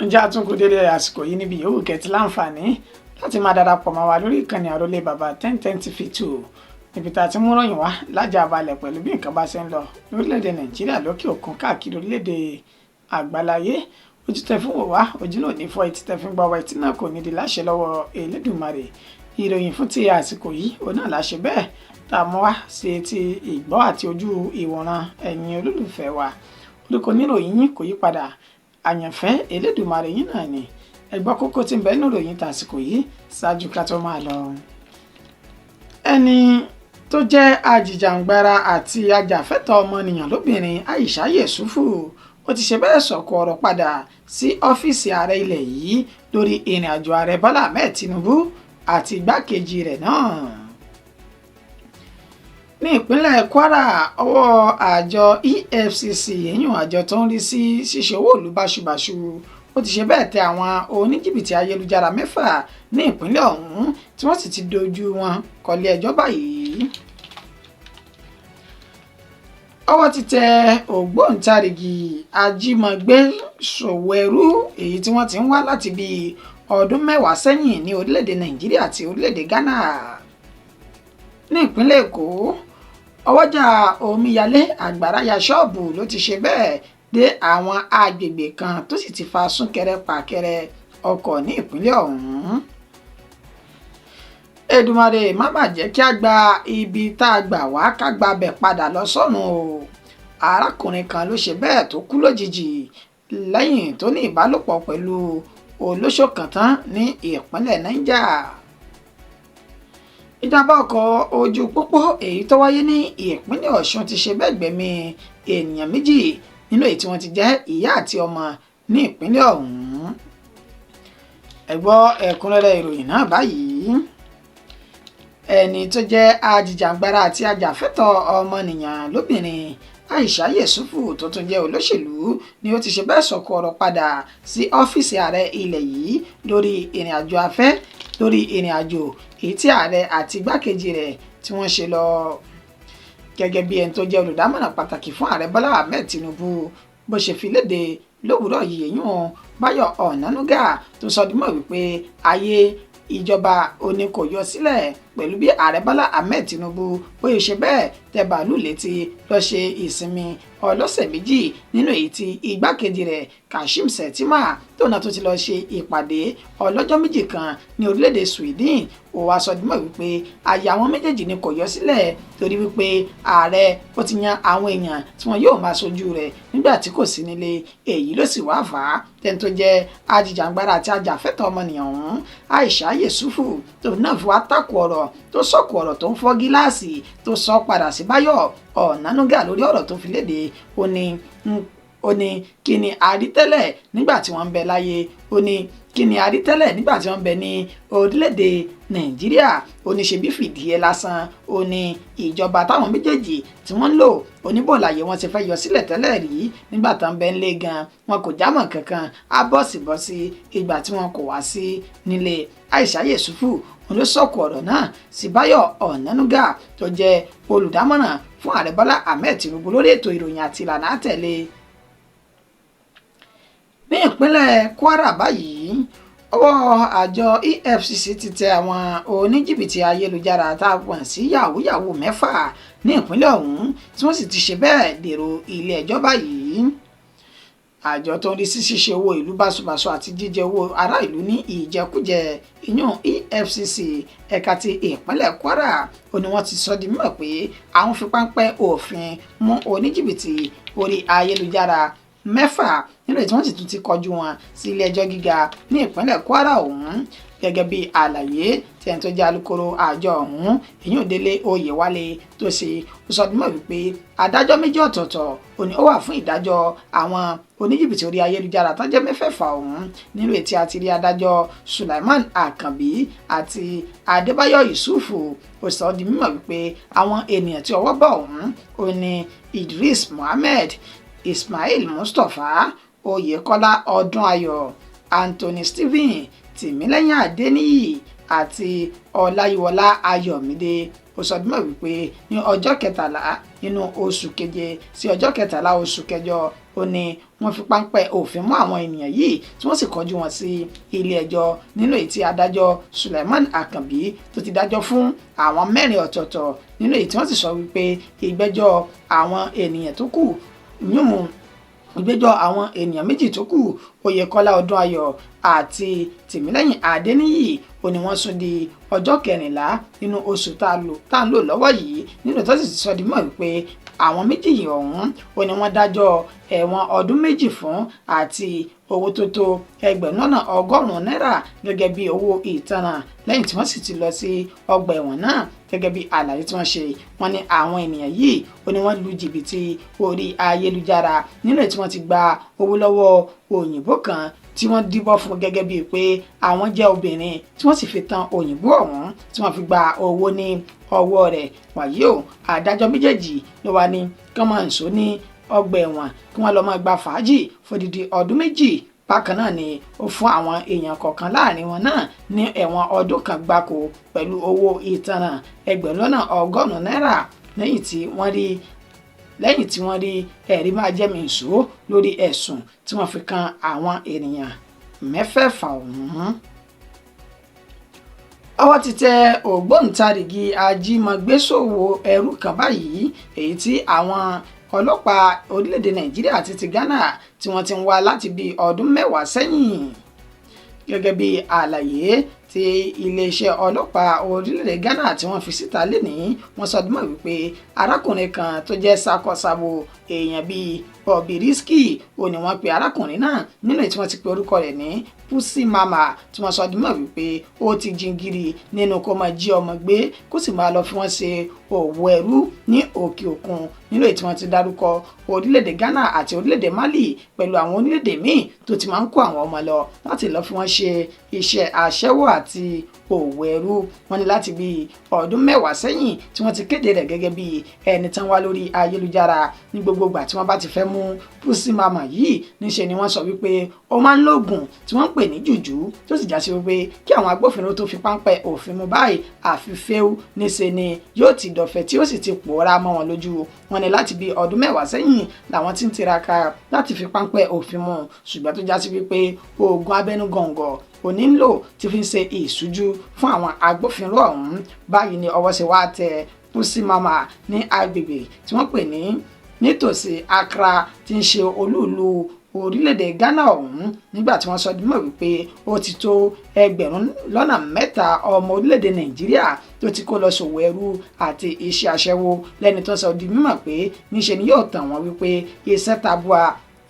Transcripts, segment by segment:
Ǹjẹ́ àtúnkù dédé àsìkò yìí níbi yòówù kẹ́tì láǹfààní láti máa darapọ̀ mọ́ wa lórí ìkànnì Àrólé Bàbá 1010 TV 2, níbi tá a ti mú ròyìn wá lájà balẹ̀ pẹ̀lú bí nǹkan bá ṣe ń lọ lórílẹ̀‐èdè Nàìjíríà, lókè òkun, káàkiri orílẹ̀‐èdè àgbáláyé. Ojú tẹ fún wò wá, ojú náà ní fọ́. Etí tẹ fi ń gbọ́ wa, etí náà kò ní di láṣẹ lọ́wọ́ Elédùmarè. Ìròyìn fún ti àsìkò yìí, òun náà láṣẹ bẹ́ẹ̀ tá a mú wá sí etí ìgbọ́ àti ojú ìwòran ẹ̀yin olólùfẹ́ wa. Orúkọ oníròyìn yín kò yí padà, àyànfẹ́ Elédùmarè yín náà ni. Ẹ gbọ́ kókó tí ń bẹ nínú ìròyìn tàsìkò yìí ṣáájú ká tó máa lọ. Ẹni tó jẹ́ ajìjàǹgbara àti ajàfẹ́tọ̀ọ́ ọmọnìyàn lóbìnrin Aisha Yesufu, ó ti ṣe bẹ́ẹ̀ sọ̀kò ọ̀rọ̀ padà sí ọ́fíìsì ààrẹ ilẹ̀ yìí lórí ìrìn àjò ààrẹ Bọ́lá Ahmed Tinubu àti igbákejì rẹ̀ náà. Ní ìpínlẹ̀ Kwara, ọwọ́ àjọ EFCC, èyún àjọ tó ń rí sí ṣíṣe owó ìlú báṣubàṣu, ó ti ṣe bẹ́ẹ̀ tẹ àwọn oníjìbìtì ayélujára 6 ní ìpínlẹ̀ ọ̀hún, tí wọ́n sì ti dojú wọn kọlé ẹjọ́ báyìí. Ọwọ́ ti tẹ ògbóǹtarìgì ajímọ̀gbé ṣòwò ẹrú èyí tí wọ́n ti ń wá láti bíi ọdún 10 sẹ́yìn ní orílẹ̀-èdè Nàìjíríà àti orílẹ̀-èdè Ghana. Ní ìpínlẹ̀ Èkó, ọwọ́jà omíyalé àgbàrá ya ṣọ́ọ̀bù ló ti ṣe bẹ́ẹ̀ dé àwọn agbègbè kan, tó sì ti fa súnkẹrẹ pàkẹrẹ ọkọ̀ ní ìpínlẹ̀ ọ̀hún. Èdùmàrè má má jẹ́ kí a gba ibi tá a gbà wá, ká gba bẹ̀ padà lọ sọ́run o. Arákùnrin kan ló ṣe bẹ́ẹ̀ tó kú lójijì lẹ́yìn tó ní ìbálòpọ̀ pẹ̀lú olóṣó kan tán ní ìpínlẹ̀ Niger. Ìjàmbá ọkọ̀ ojú pópó èyí tó wáyé ní ìpínlẹ̀ Ọ̀ṣun ti ṣe bẹ́ẹ̀ gbẹ̀mí ènìyàn 2 nínú èyí tí wọ́n ti jẹ́ ìyá àti ọmọ ní ìpínlẹ̀ ọ̀hún. Ẹ gbọ́ ẹ̀kúnrẹ́rẹ́ ìròyìn náà báyìí. Ẹni tó jẹ́ ajìjàǹgbara àti ajàfẹ́tọ̀ọ́ ọmọnìyàn lóbìnrin Aisha Yesufu, tó tún jẹ́ olóṣèlú, ni ó ti ṣe bẹ́ẹ̀ sọ̀kò ọ̀rọ̀ padà sí ọ́fíìsì ààrẹ ilẹ̀ yìí lórí ìrìn àjò afẹ́, lórí ìrìn àjò èyí tí ààrẹ àti igbákejì rẹ̀ tí wọ́n ṣe lọ. Gẹ́gẹ́ bí ẹni tó jẹ́ olùdámọ̀ràn pàtàkì fún ààrẹ Bọ́lá Ahmed Tinubu bó ṣe fi léde lówùúrọ̀ yìí, èyún Báyọ̀ Ọ̀nànúgà, tó sọ dímọ̀ wípé ayé ìjọba òní kò yọ sílẹ̀ pẹ̀lú bí ààrẹ Bọ́lá Ahmed Tinubu bóyá ṣe bẹ́ẹ̀ tẹ bàálù létí lọ ṣe ìsinmi ọlọ́sẹ̀ 2, nínú èyí tí igbákejì rẹ̀ Kashim Shettima tó náà tó ti lọ ṣe ìpàdé ọlọ́jọ́ 2 kan ní orílẹ̀-èdè Sweden. Ó wá sọ dímọ̀ wípé àyà àwọn méjèèjì ni kò yọ sílẹ̀, torí wípé ààrẹ ó ti yan àwọn èèyàn tí wọn yóò máa ṣojú rẹ̀ nígbà tí kò sí nílé. Èyí ló sì wá fà á tẹni tó jẹ́ ajìjàǹgbara àti ajàfẹ́tọ̀ọ́ ọmọnìyàn ọ̀hún Aisha Yesufu tó náà fi wá takò ọ̀rọ̀, tó sọ̀kò ọ̀rọ̀ tó ń fọ́ gíláàsì, tó sọ padà sí Báyọ̀ Ọ̀nànúgà lórí ọ̀rọ̀ tó fi léde. Ó ní kí ni a rí tẹ́lẹ̀ nígbà tí wọ́n ń bẹ láyé? Ó ní kí ni a rí tẹ́lẹ̀ nígbà tí wọ́n ń bẹ ní orílẹ̀-èdè Nàìjíríà? Ó ní ṣe bí fìdíhe lásán. Ó ní ìjọba táwọn méjèèjì tí wọ́n ń lò oníbòláyé wọn ti fẹ́ yọ sílẹ̀ tẹ́lẹ̀ rí. Nígbà tán bẹ́ ń lé gan, wọn kò jámọ́ kankan, á bọ̀sibọ́sí ìgbà tí wọn kò wá sí nílé. Aisha Yesufu òun ló sọ̀kò ọ̀rọ̀ náà sí Báyọ̀ Ọ̀nànúgà, tó jẹ́ olùdámọ̀ràn fún ààrẹ Bọ́lá Ahmed Tinubu lórí ètò ìròyìn àti ìlànà àtẹ̀lé. Ní ìpínlẹ̀ Kwara báyìí, ọwọ́ àjọ EFCC ti tẹ àwọn oníjìbìtì ayélujára tá a pọ̀ sí yahoo yahoo 6 ní ìpínlẹ̀ ọ̀hún, tí wọ́n sì ti ṣe bẹ́ẹ̀ dèrò ilé ẹjọ́ báyìí. Àjọ tó ń rí sí ṣíṣe owó ìlú báṣubàṣu àti jíjẹ owó ará ìlú ní ìjẹkújẹ, ìyún EFCC ẹ̀ka ti ìpínlẹ̀ Kwara, ó ní wọ́n ti sọ di mímọ̀ pé àwọn fi páńpẹ́ òfin mú oníjìbìtì orí ayélujára 6 nínú èyí tí wọ́n sì tún ti kọjú wọn sí ilé ẹjọ́ gíga ní ìpínlẹ̀ Kwara ọ̀hún. Gẹ́gẹ́ bí àlàyé tí ẹni tó jẹ́ alukoro àjọ ọ̀hún, èyí Délé Oyèwálé, tó ṣe, ó sọ dímọ̀ wípé adájọ́ 2 ọ̀tọ̀ọ̀tọ̀ ó ní ó wà fún ìdájọ́ àwọn oníjìbìtì orí ayélujára tó jẹ́ mẹ́fẹ̀ẹ̀fà ọ̀hún, nínú ètí àti rí adájọ́ Sulaiman Akànbí àti Adébáyọ̀ Yusufu. Ó sọ di mímọ̀ wípé àwọn ènìyàn tí ọwọ́ bá ọ̀hún ó ní Idris Mohammed, Ismail Mustapha, Oyèkọ́lá Ọdúnayọ̀, Anthony Stephen, Tìmílẹ́yìn Adéníyì àti Ọláyíwọlá Ayọ̀mídé. Ó sọ dímọ̀ wípé ní ọjọ́ 13 nínú oṣù keje sí ọjọ́ 13 oṣù kẹjọ Ó ní wọ́n fi páńpẹ́ òfin mú àwọn ènìyàn yìí tí wọ́n sì kọjú wọn sí ilé ẹjọ́, nínú èyí tí adájọ́ Suleiman Akanbi tó ti dájọ́ fún àwọn mẹ́rin ọ̀tọ̀ọ̀tọ̀, nínú èyí tí wọ́n sì sọ wípé ìgbẹ́jọ́ àwọn ènìyàn tó kù yúnmù ìgbẹ́jọ́ àwọn ènìyàn méjì tó kù, Oyèkọ́lá Ọdúnayọ̀ àti Tìmílẹ́yìn Adéníyì, ó ní wọ́n sún di ọjọ́ 14 nínú oṣù tá à ń lò lọ́wọ́ yìí, nínú tó sì sọ di mọ̀ wípé àwọn méjì ọ̀hún ó ní wọ́n dájọ́ ẹ̀wọ̀n ọdún 2 fún àti owó tó tó 1,100,000 náírà gẹ́gẹ́ bí owó ìtanràn, lẹ́yìn tí wọ́n sì ti lọ sí ọgbà ẹ̀wọ̀n náà. Gẹ́gẹ́ bí àlàyé tí wọ́n ṣe, wọ́n ní àwọn ènìyàn yìí ó ní wọ́n lu jìbìtì orí ayélujára, nínú tí wọ́n ti gba owó lọ́wọ́ òyìnbó kan tí wọ́n díbọ́ fún gẹ́gẹ́ bíi pé àwọn jẹ́ obìnrin, tí wọ́n sì fi tan òyìnbó ọ̀hún tí wọ́n fi gba owó ní ọwọ́ rẹ̀. Wàyí o, adájọ́ méjèèjì ló wà ní kí wọ́n máa ń sọ ní ọgbà ẹ̀wọ̀n kí wọ́n lọ máa gba fàájì fódìdí ọdún 2. Bákan náà ni ó fún àwọn èèyàn kọ̀ọ̀kan láàrin wọn náà ní ẹ̀wọ̀n ọdún 1 gbáko pẹ̀lú owó ìtanràn 1,100,000 náírà lẹ́yìn tí wọ́n rí ẹ̀rí máa jẹ́mi ìṣó lórí ẹ̀sùn tí wọ́n fi kan àwọn ènìyàn mẹ́fẹ̀ẹ̀fà ọ̀hún. Ọwọ́ ti tẹ ògbóǹtarìgì ajímọ̀gbéṣòwò ẹrú kan báyìí, èyí tí àwọn ọlọ́pàá orílẹ̀-èdè Nàìjíríà àti ti Ghana tí wọ́n ti ń wá láti bí ọdún 10 sẹ́yìn. Gẹ́gẹ́ bí àlàyé tí iléeṣẹ́ ọlọ́pàá orílẹ̀-èdè Ghana tí wọ́n fi síta lénìí, wọ́n sọ dímọ̀ wípé arákùnrin kan tó jẹ́ sakọsabo èèyàn bíi Bobrisky ó ní wọ́n pe arákùnrin náà, nínú tí wọ́n ti pe orúkọ rẹ̀ ní Pussy Mama, tí wọ́n sọ dímọ̀ wípé ó ti jingiri nínú kó máa jí ọmọ gbé kó sì máa lọ fi wọ́n ṣe òwò ẹrú ní òkè òkun, nínú tí wọ́n ti dárúkọ orílẹ̀-èdè Ghana àti orílẹ̀-èdè Mali pẹ̀lú àwọn orílẹ̀-èdè míì tó ti máa ń kó àwọn ọmọ lọ láti lọ fi wọ́n ṣe iṣẹ́ aṣẹ́wó àti òwò ẹrú. Wọ́n ní láti bí ọdún 10 sẹ́yìn tí wọ́n ti kéde rẹ̀ gẹ́gẹ́ bí ẹni tán wá lórí ayélujára. Ní gbogbo ìgbà tí wọ́n bá ti fẹ́ mú Pussy Mama yìí, níṣe ni wọ́n sọ wípé ó máa ń lóògùn tí wọ́n ń pè ní jùjú, tó sì já sí wípé kí àwọn agbófinró tó fi páńpẹ́ òfin mú báyìí àfi fẹ́ù, níṣe ni yóò ti dọ̀fẹ́ tí ó sì ti pòórá mọ́ wọn lójú. Wọ́n ní láti bí ọdún 10 sẹ́yìn làwọn ti ń tiraka láti fi páńpẹ́ òfin mú, ṣùgbọ́n tó já sí wípé oògùn abẹ́nú gọ̀ǹgọ̀ òní ń lò tí fi ń ṣe ìṣújú fún àwọn agbófinró ọ̀hún. Báyìí ni ọwọ́ ṣe wá tẹ Pussy Mama ní agbègbè tí wọ́n pè ní nítòsí Accra tí ń ṣe olúùlú orílẹ̀-èdè Ghana ọ̀hún, nígbà tí wọ́n sọ dímọ̀ wípé ó ti tó 3,000,000 ọmọ orílẹ̀-èdè Nàìjíríà tó ti kó lọ ṣòwò ẹrú àti iṣẹ́ aṣẹ́wó, lẹ́ni tó sọ di mímọ̀ pé níṣe ni yóò tàn wọ́n wípé iṣẹ́ tabua,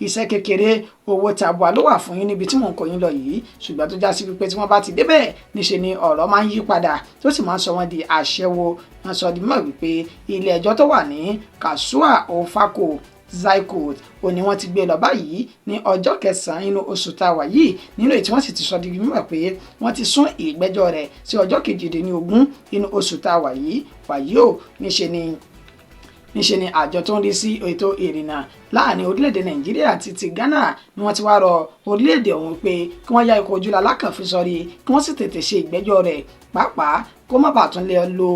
iṣẹ́ kékeré, owó tabua ló wà fún yín níbi tí mò ń kó yín lọ yìí, ṣùgbọ́n tó já sí wípé tí wọ́n bá ti débẹ̀ níṣe ni ọ̀rọ̀ máa ń yí padà tó sì máa ń sọ wọ́n di aṣẹ́wó. Wọ́n sọ di mímọ̀ wípé ilé ẹjọ́ tó wà ní Kasua Ofako Zycote ó ní wọ́n ti gbé lọ báyìí ní ọjọ́ 9 inú oṣù tá a wà yìí, nínú èyí tí wọ́n sì ti sọ di mímọ̀ pé wọ́n ti sún ìgbẹ́jọ́ rẹ̀ sí ọjọ́ 18 inú oṣù tá a wà yìí. Wàyí ò níṣe ni àjọ tó ń rí sí ètò ìrìnnà láàrin orílẹ̀-èdè Nàìjíríà àti ti Ghana ni wọ́n ti wá rọ orílẹ̀-èdè ọ̀hún pé kí wọ́n ya ikọ̀ ojúlá alákànfin sọrí, kí wọ́n sì tètè ṣe ìgbẹ́jọ́ rẹ̀, pàápàá kó má bàa tún lè lo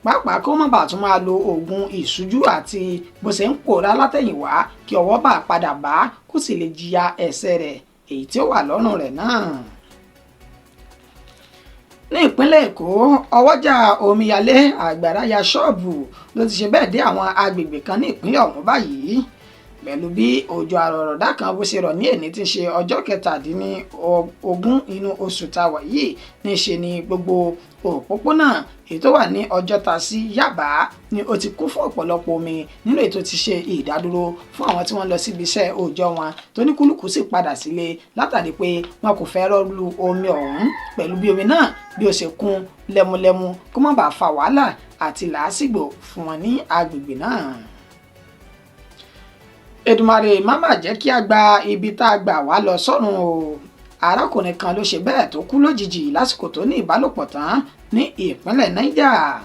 pàápàá kó má bàa tún máa lo oògùn ìṣújú àti bó ṣe ń pòórá látẹ̀yìnwá, kí ọwọ́ bá padà bá kó sì lè jìyà ẹ̀ṣẹ̀ rẹ̀ èyí tí ó wà lọ́rùn rẹ̀ náà. Ní ìpínlẹ̀ Èkó, ọwọ́jà omíyalé àgbàrá ya ṣọ́ọ̀bù ló ti ṣe bẹ́ẹ̀ dé àwọn agbègbè kan ní ìpínlẹ̀ ọ̀hún báyìí, pẹ̀lú bí òjò àrọ̀rọ̀dá kan bó ṣe rọ̀ ní èní tí ń ṣe ọjọ́ 17 inú oṣù tá a wà yìí. Níṣe ni gbogbo òpópónà èyí tó wà ní Ọjọ́ta sí Yábà ni ó ti kún fún ọ̀pọ̀lọpọ̀ omi, nínú ètò ti ṣe ìdádúró fún àwọn tí wọ́n lọ síbi iṣẹ́ òòjọ́ wọn tó ní kúlùkù sì padà sílé látàrí pé wọn kò fẹ́ rọ́ọ̀lù omi ọ̀hún pẹ̀lú bí omi náà bí ó ṣe kún lẹ́múlẹ́mú kó má bàa fa wàhálà àti làásìgbò fún wọn ní agbègbè náà. Èdùmàrè má má jẹ́ kí a gba ibi tá a gbà wá lọ sọ́run o. Arákùnrin kan ló ṣe bẹ́ẹ̀ tó kú lójijì lásìkò tó ní ìbálòpọ̀ tán ní ìpínlẹ̀ Niger.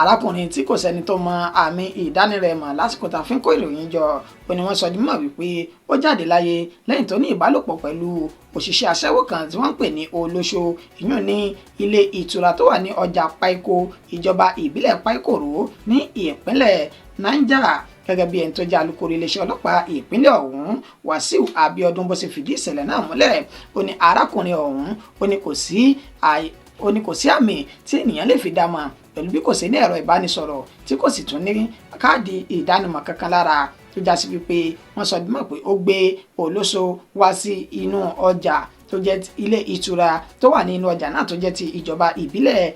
Arákùnrin tí kò sẹ́ni tó mọ àmì ìdánirẹ̀mọ̀ lásìkò tá a fi ń kó ìròyìn jọ ó ní wọ́n sọ dímọ̀ wípé ó jáde láyé lẹ́yìn tó ní ìbálòpọ̀ pẹ̀lú òṣìṣẹ́ aṣẹ́wó kan tí wọ́n ń pè ní olóṣó, ìyún ní ilé ìtura tó wà ní ọjà Paiko, ìjọba ìbílẹ̀ Paikoro ní ìpínlẹ̀ Niger. Gẹ́gẹ́ bí ẹni tó jẹ́ alukoro iléeṣẹ́ ọlọ́pàá ìpínlẹ̀ ọ̀hún, Wàsíù Abíọ́dún, bó ṣe fìdí ìṣẹ̀lẹ̀ náà múlẹ̀, ó ní arákùnrin ọ̀hún, ó ní kò sí àmì tí ènìyàn lè fi dá mọ̀, pẹ̀lú bí kò sí ní ẹ̀rọ ìbánisọ̀rọ̀, tí kò sì tún ní káàdì ìdánimọ̀ kankan lára, tó já sí wípé wọ́n sọ dímọ̀ pé ó gbé olóṣó wá sí inú ọjà tó jẹ́ ilé ìtura tó wà ní inú ọjà náà, tó jẹ́ ti ìjọba ìbílẹ̀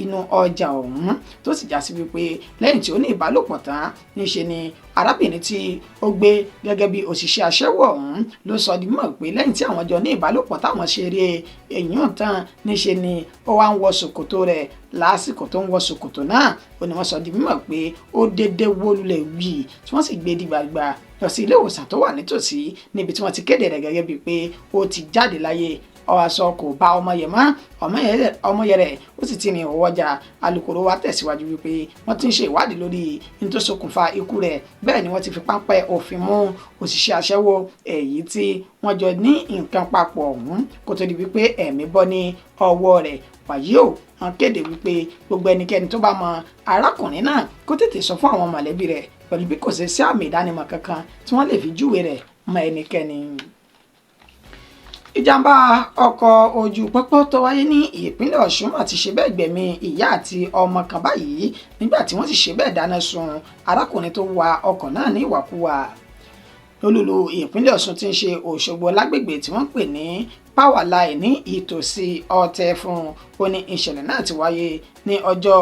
inú ọjà ọ̀hún, tó sì já sí wípé lẹ́yìn tí ó ní ìbálòpọ̀ tán, níṣe ni arábìnrin tí ó gbé gẹ́gẹ́ bí òṣìṣẹ́ aṣẹ́wó ọ̀hún ló sọ di mímọ̀ pé lẹ́yìn tí àwọn jọ ní ìbálòpọ̀ táwọn ṣe eré èyún tán, níṣe ni ó wá ń wọ ṣòkòtò rẹ̀. Lásìkò tó ń wọ ṣòkòtò náà, ó ní wọ́n sọ di mímọ̀ pé ó dédé wó lulẹ̀ wì, tí wọ́n sì gbé dìgbàgbà lọ sí ilé ìwòsàn tó wà nítòsí, níbi tí wọ́n ti kéde rẹ̀ gẹ́gẹ́ bíi pé ó ti jáde láyé. Aṣọ kò bá ọmọ yẹn mọ́, ọmọ yẹn rẹ̀ ó sì ti rìn ọwọ́jà. Alukoro wa tẹ̀síwájú wípé wọ́n ti ń ṣe ìwádìí lórí ní tó ṣokùnfà ikú rẹ̀. Bẹ́ẹ̀ ni wọ́n ti fi páńpẹ́ òfin mú òṣìṣẹ́ aṣẹ́wó èyí tí wọ́n jọ ní nǹkan papọ̀ ọ̀hún, kó tó di wípé ẹ̀mí bọ́ ní ọwọ́ rẹ̀. Wàyí o, wọ́n kéde wípé gbogbo ẹnikẹ́ni tó bá mọ arákùnrin náà kó tètè sọ fún àwọn mọ̀lẹ́bí rẹ̀, pẹ̀lú bí kò ṣe sí àmì ìdánimọ̀ kankan tí wọ́n lè fi júwe rẹ̀ mọ ẹnikẹ́ni. Ìjàmbá ọkọ̀ ojú pópó tó wáyé ní ìpínlẹ̀ Ọ̀ṣun àti ṣe bẹ́ẹ̀ gbẹ̀mí ìyá àti ọmọ kan báyìí, nígbà tí wọ́n sì ṣe bẹ́ẹ̀ dáná sun arákùnrin tó wa ọkọ̀ náà ní ìwàkuwà. Lólùlù ìpínlẹ̀ Ọ̀ṣun tí ń ṣe Òṣogbo, lágbègbè tí wọ́n ń pè ní Power Line ní ìtòsí Ọ̀tẹ̀fún, ó ní ìṣẹ̀lẹ̀ náà ti wáyé ní ọjọ́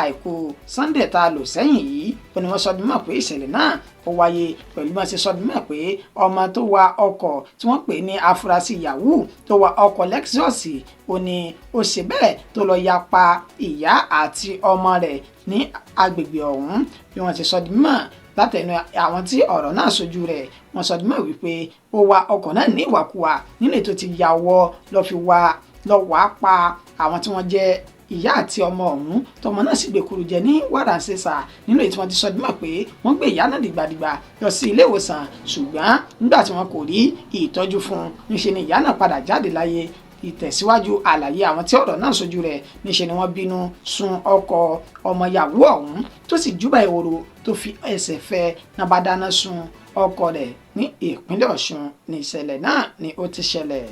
Àìkú Sunday tá a lò sẹ́yìn yìí. Ó ní wọ́n sọ dímọ̀ pé ìṣẹ̀lẹ̀ náà ó wáyé pẹ̀lú bí wọ́n ṣe sọ dímọ̀ pé ọmọ tó wa ọkọ̀ tí wọ́n pè ní afurasí yahoo tó wa ọkọ̀ Lexus, ó ní ó ṣe bẹ́ẹ̀ tó lọ ya pa ìyá àti ọmọ rẹ̀ ní agbègbè ọ̀hún. Bí wọ́n ti sọ dímọ̀ látẹnu àwọn tí ọ̀rọ̀ náà sojú rẹ̀, wọ́n sọ dímọ̀ wípé ó wa ọkọ̀ náà ní ìwàkuwà, nínú ètò ti ya ọwọ́ lọ́ fi wá lọ́ wàá pa àwọn tí wọ́n jẹ́ ìyá àti ọmọ ọ̀hún, tọmọ náà sì gbèkúrú jẹ ní wàràǹṣeṣà. Nínú èyí tí wọ́n ti sọ dímọ̀ pé wọ́n gbé ìyá náà dìgbàdìgbà lọ sí ilé ìwòsàn, ṣùgbọ́n nígbà tí wọn kò rí ìtọ́jú fún un, níṣe ni ìyá náà padà jáde láyé. Ìtẹ̀síwájú àlàyé àwọn tí ọ̀rọ̀ náà sojú rẹ̀, níṣe ni wọ́n bínú sun ọkọ̀ ọmọ yahoo ọ̀hún, tó sì júbà ehoro tó fi ẹsẹ̀ fẹ́ náà bá dáná sun ọkọ̀ rẹ̀. Ní ìpínlẹ̀ Ọ̀ṣun ní ìṣẹ̀lẹ̀ náà ni ó ti ṣẹlẹ̀.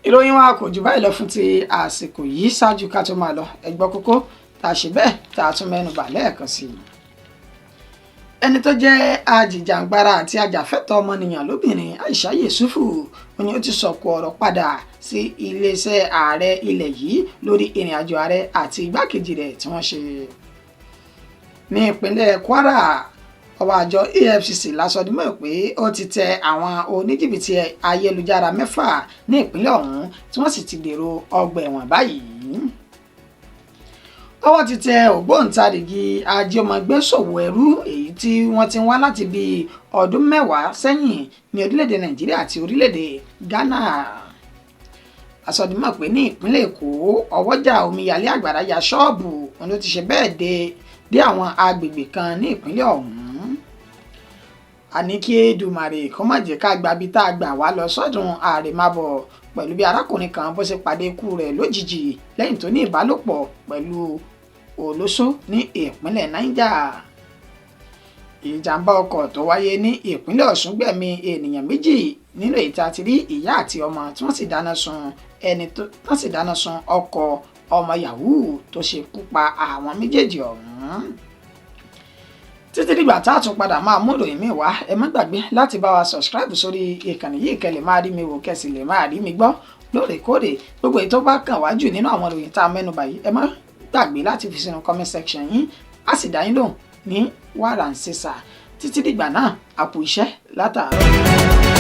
Ìròyìn wa kò jù báyìí lọ fún ti àsìkò yìí. Ṣáájú ká tó máa lọ, ẹ gbọ́ kókó tá a ṣe bẹ́ẹ̀ tá a tún mẹ́nu bà lẹ́ẹ̀kan sí i. Ẹni tó jẹ́ ajìjàǹgbara àti ajàfẹ́tọ̀ọ́ ọmọnìyàn lóbìnrin, Aisha Yesufu, ó ní ó ti sọ̀kò ọ̀rọ̀ padà sí iléeṣẹ́ ààrẹ ilẹ̀ yìí lórí ìrìn àjò ààrẹ àti igbákejì rẹ̀ tí wọ́n ṣe. Ní ìpínlẹ̀ Kwara, ọwọ́ àjọ EFCC lásọdúnmọ́ pé ó ti tẹ àwọn oníjìbìtì ayélujára 6 ní ìpínlẹ̀ ọ̀hún, tí wọ́n sì ti dèrò ọgbà ẹ̀wọ̀n báyìí. Ọwọ́ ti tẹ ògbóǹtarìgì ajíọmọgbé ṣòwò ẹrú èyí tí wọ́n ti ń wá láti bíi ọdún 10 sẹ́yìn ní orílẹ̀-èdè Nàìjíríà àti orílẹ̀-èdè Ghana. Àsọdìmọ̀ pé ní ìpínlẹ̀ Èkó, ọwọ́jà omíyalé àgbàrá ya ṣọ́ọ̀bù òun ló ti ṣe bẹ́ẹ̀ dé àwọn agbègbè kan ní ìpínlẹ̀ ọ̀hún. Àní kí Èdùmàrè kó má jẹ́ ká gbabi tá a gbà wá lọ sọ́dún àrèmábọ̀, pẹ̀lú bí arákùnrin kan bó ṣe pàdé ikú rẹ̀ lójijì lẹ́yìn tó ní ìbálòpọ̀ pẹ̀lú olóṣó ní ìpínlẹ̀ Niger. Ìjàmbá ọkọ̀ tó wáyé ní ìpínlẹ̀ Ọ̀ṣun gbẹ̀mí ènìyàn 2, nínú èyí tí a ti rí ìyá àti ọmọ, tí wọ́n sì dáná sun ẹni tó wọ́n sì dáná sun ọkọ̀ ọmọ yahoo tó ṣekú pa àwọn méjèèjì ọ̀hún. Títí dìgbà tá a tún padà máa mú ìròyìn mi wá, ẹ má gbàgbé láti bá wa subscribe sórí ìkànnì yìí, kẹ́ lè máa rí mi wò, kẹ́ sì lè máa rí mi gbọ́ lóòrèkóòrè. Gbogbo èyí tó bá kàn wájú nínú àwọn ìròyìn tá a mẹ́nu bà yìí, ẹ má gbàgbé láti fi sínú comment section yín, á sì dá yín lóhùn ní wàràǹṣeṣà. Títí dìgbà náà, àpò iṣẹ́ látàárọ̀.